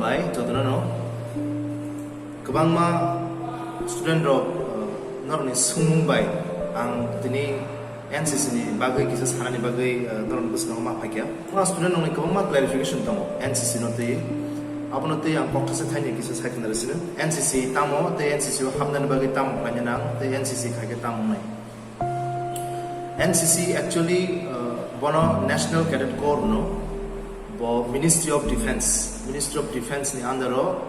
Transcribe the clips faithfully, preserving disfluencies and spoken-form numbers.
Hai, jotono no. Kwbangma student rok, uh, norokni swngmung bai ang tini N C C ni bagwi kisa sanani bagwi, uh, norokni bwskango ma phaikha. Oro student rokni kwbangma clarification tongo N C C no twi. Abono twi ang kokthaisa thaini kisa sai khna rw sino. N C C tamo tei N C C o hapnani bagwi tamo khlaina nang tei N C C khaikhe tamo wngnai. N C C actually, uh, bono National Cadet Corps no, bo Ministry of Defense, Ministry of Defense ni under o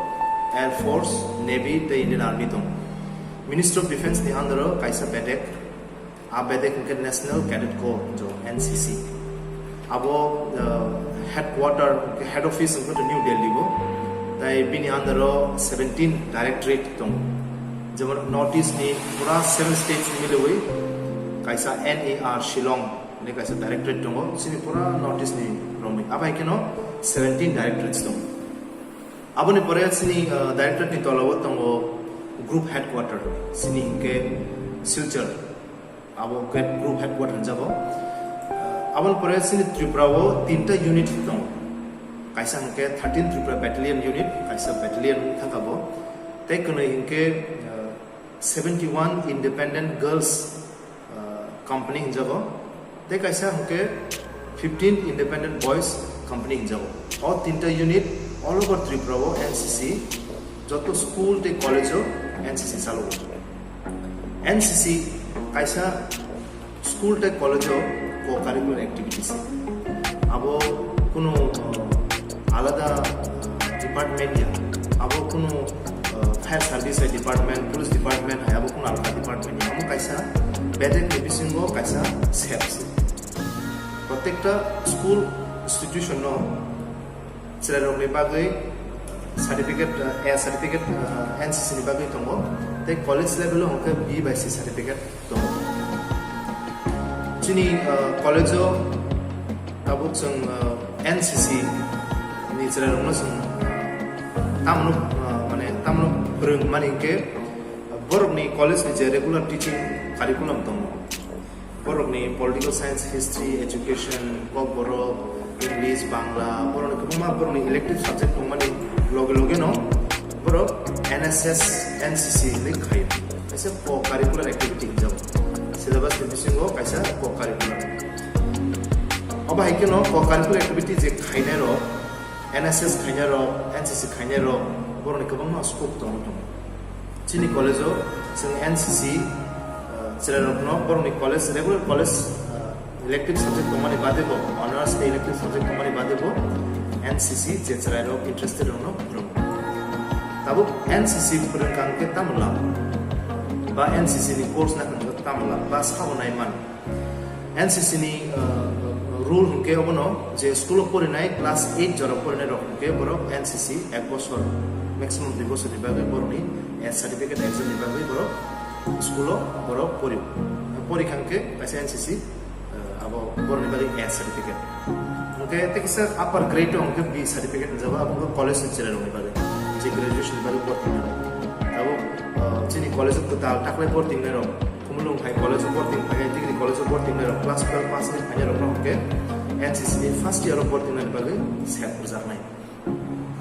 Air Force, Navy tei Indian Army tong. Ministry of Defense ni under o kaisa bedek, a bedek hwnkhe National Cadet Corps, jo N C C. Abo, uh, headquarter, head office hwnkhe New Delhi bo. Tai bini under o seventeen directorate tongo. Jemon North East ni pura seven states ni milwi kaisa N A R Shillong ni kaisa directorate tongo. Chini pura North East ni romwi. Abai keno seventeen directorates tongo. Aboni pore chini, uh, directorate ni tolao tongo group headquarter. Chini hwnkhe Silchar. Abo group headquarter hinjago. Uh, aboni pore chini Tripura o tinta unit tongo. Kaisa hwnkhe thirteen Tripura Battalion unit, kaisa battalion thangkha bo. Tei kwnwi hwnkhe, uh, seventy one Independent Girls, uh, Company hinjago. Tei kaisa hwnkhe fifteen Independent Boys Company hinjago. O tinta unit all over Tripura o N C C joto school tei college o N C C chalo. N C C kaisa school tei college o co-curricular activities. Abo kunu, uh, alada, uh, department ya. Abo kunu, uh, fire service hai department, police department hai abo kunu alada department ya. Amo kaisa bedek ni bisingo kaisa sep se. Protekta school institution no chwrairokni bagwi certificate, uh, A certificate, uh, N C C ni bagwi tongo, tei college level o hwnkhe B bai C certificate tongo. Chini, uh, college o tabuk chwng, uh, N C C ni chwrairokno chwng tamno, uh, mane tamno phwrwng mani hwnkhe borokni college ni je regular teaching curriculum tongo. Borokni political science, history, education, kokborok, English, Bangla, borokni kwbangma borokni elective subject tongmani loge loge no borok N S S, N C C hinwi khaio. Kaisa co-curricular activity hinjago. Syllabus ni bisingo kaisa co-curricular. Obo hai kheno co-curricular activity je khainai rok, N S S khainai rok, N C C khainai rok, borokni kwbangma scope tongo tongo. Chini college o chwng N C C, uh, chwrairokno borokni college, regular college, uh, elective subject tongmani bade bo, honors tei elective subject tongmani bade bo N C C je chwrairok interested rokno phwrwngo. Tabuk N C C phwrwngkha hwnkhe tamo lab? Ba N C C ni course nakha hwnkhe tamo lab? Ba sabo nai man? N C C ni, uh, rule hwnkhe obono je school o porinai class eight jora porinai rok hwnkhe borok N C C ek bosor, maximum dui bosor ni bagwi borokni, eh, certificate exam ni bagwi borok school o borok pori. Pori kha hwnkhe kaisa N C C, uh, abo borokni bagwi A certificate. Hwnkhe tei kisa upper grade o hwnkhe B certificate hinjago, abo hwnkhe college ni chwrairokni bagwi, je graduation ni bagwi porti wngnai rok. Abo, uh, chini college o kwtal taklai porti wngnai rok. Khumulwng hai college o porti phai, degree college o porti wngnai rok, class twelve pass wngwi phainai rok no hwnkhe N C C ni first year o porti wngnai bagwi sep rwjaknai.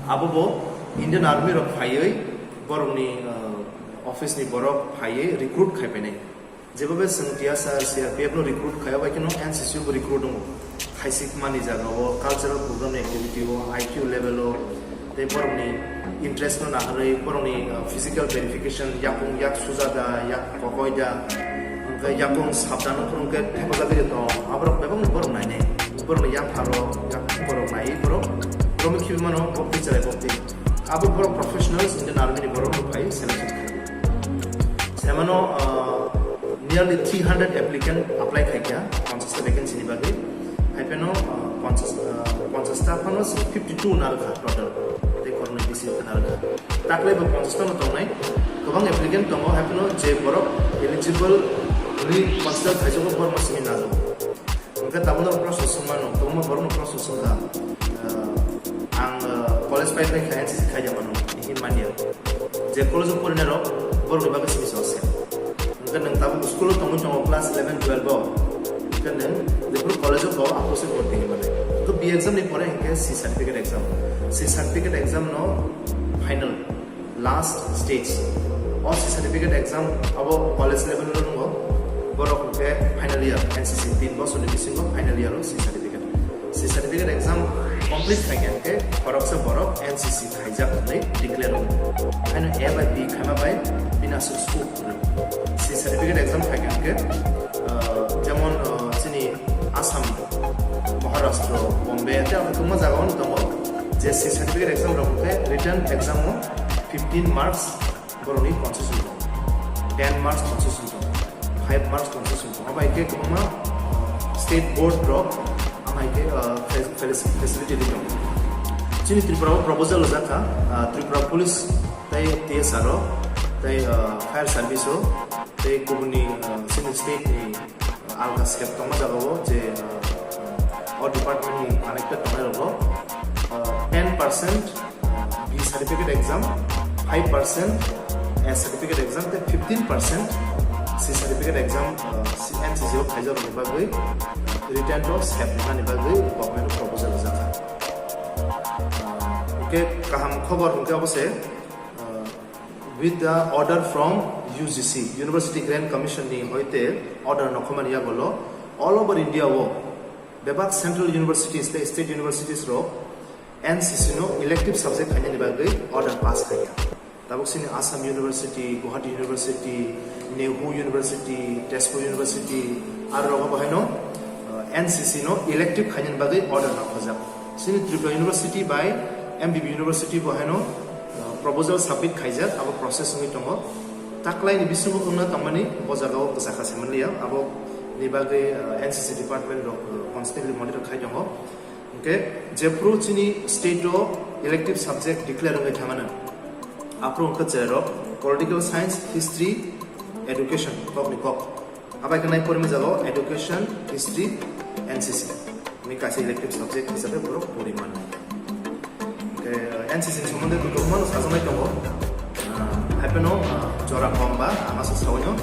Abo bo Indian Army rok phaiwi borokni, uh, office ni borok phaiwi recruit khai painai. Jebobe chwng T S R, C R P F no recruit khai, bai kheno N C C o bo recruit wngo. Khaisik mani jaga o, cultural program ni activity o, I Q level o, tei borokni interest no naharwi borokni, uh, physical verification, yakung yak suja da, yak kokoi da, hwnkhe yakung sabdano phwrwngkhe thepajagwi tong, aborok bebakno borok nainai, borokni yapharo, yak borok naiwi borok, borokni khibi mano bokti chwrai bokti. Abo borok professionals Indian Army ni borok rok phai selection khlai. Semano, uh, nearly three hundred applicant apply khaikha, ponchash ta vacancy ni bagwi. Hai phano, uh, ponchash, uh, ponchash ta phano fifty two narwkha total. Tei koroknwi bisi narwkha. Taklai bo ponchash ta no tongnai. Kwbang applicant tongo, hai phano je borok eligible wngwi consider khaijago, borokno simi najago. Hwnkhe tabukno proshno swngmano, kwbangma borokno proshno swngkha, uh, ang, uh, college pai pai kha, N C C khaida mano, hinwi manya. Je college o porinai rok, borokni bagwi simi se. Hwnkhe nwng tabuk school o tongwi tongo class eleven twelve o. Hwnkhe nwng jephuru college o bo, aphuru se borti hinwi mano. Hwnkhe B exam ni pore hwnkhe C certificate exam. C C certificate exam no final last stage. O C certificate exam abo college level no nungo. Borok hwnkhe final year, N C C tin bosorni bisingo final year o C certificate. C certificate exam complete khaikha hwnkhe khoroksa borok N C C khaijak hwnwi declare wngo. Haino A bai B khaima bai bini aswk scope kwrwi. C certificate exam khaikha hwnkhe, uh, jemon, uh, chini Assam, Maharashtra, Bombay, tei ang kwbangma jagao tongo je C certificate exam rok hwnkhe written exam o fifteen marks borokni concession tongo, ten marks concession tongo, five marks concession tongo. Abo hai khe kwbangma, uh, state board rok ang hai khe, uh, fa-, fa-, facility ri tongo. Chini Tripura o proposal rijak kha, uh, Tripura Police tei T S R o tei, uh, Fire Service o tei kubuni, uh, chini state ni alga sep tongma jagao je, uh, o department ni connected tongnai rogo, uh, ten percent B certificate exam, five percent A certificate exam tei fifteen percent C certificate exam, uh, C-, N C C o khaijak rokni bagwi written o sep wngnani bagwi government o proposal rijak kha. Uh, hwnkhe kaham khobor hwnkhe obo se, uh, with the order from U G C, University Grant Commission ni hoite order no khomani yagolo all over India o bebak central universities tei state universities rok N C C no elective subject khainani bagwi order pass khaikha. Tabuk sini Assam University, Guwahati University, Nehu University, Tezpur University, aro rogo bahaino, uh, N C C no elective khainani bagwi order no khojak. Sini Tripura University bai M B B University bo haino, uh, proposal submit khaijak, abo process wngwi tongo. Taklaini bisingo wngna tongmani bo jagao kwchakha se manliya, abo ni bagwi, uh, N C C department rok, uh, constantly monitor khai tongo. Hwnkhe jephru chini state o elective subject declare wngwi thangmano, aphuru wngkha cherok political science, history, education, kokni kok. Abai khe nai porima jago education, history, N C C. Ni kaisa elective subject hisabe borok pori mannai. Hwnkhe N C C ni somonde kwbangma no sajaknai tongo. Ah, haipeno, ah, jora kom ba, ang aswk saui no.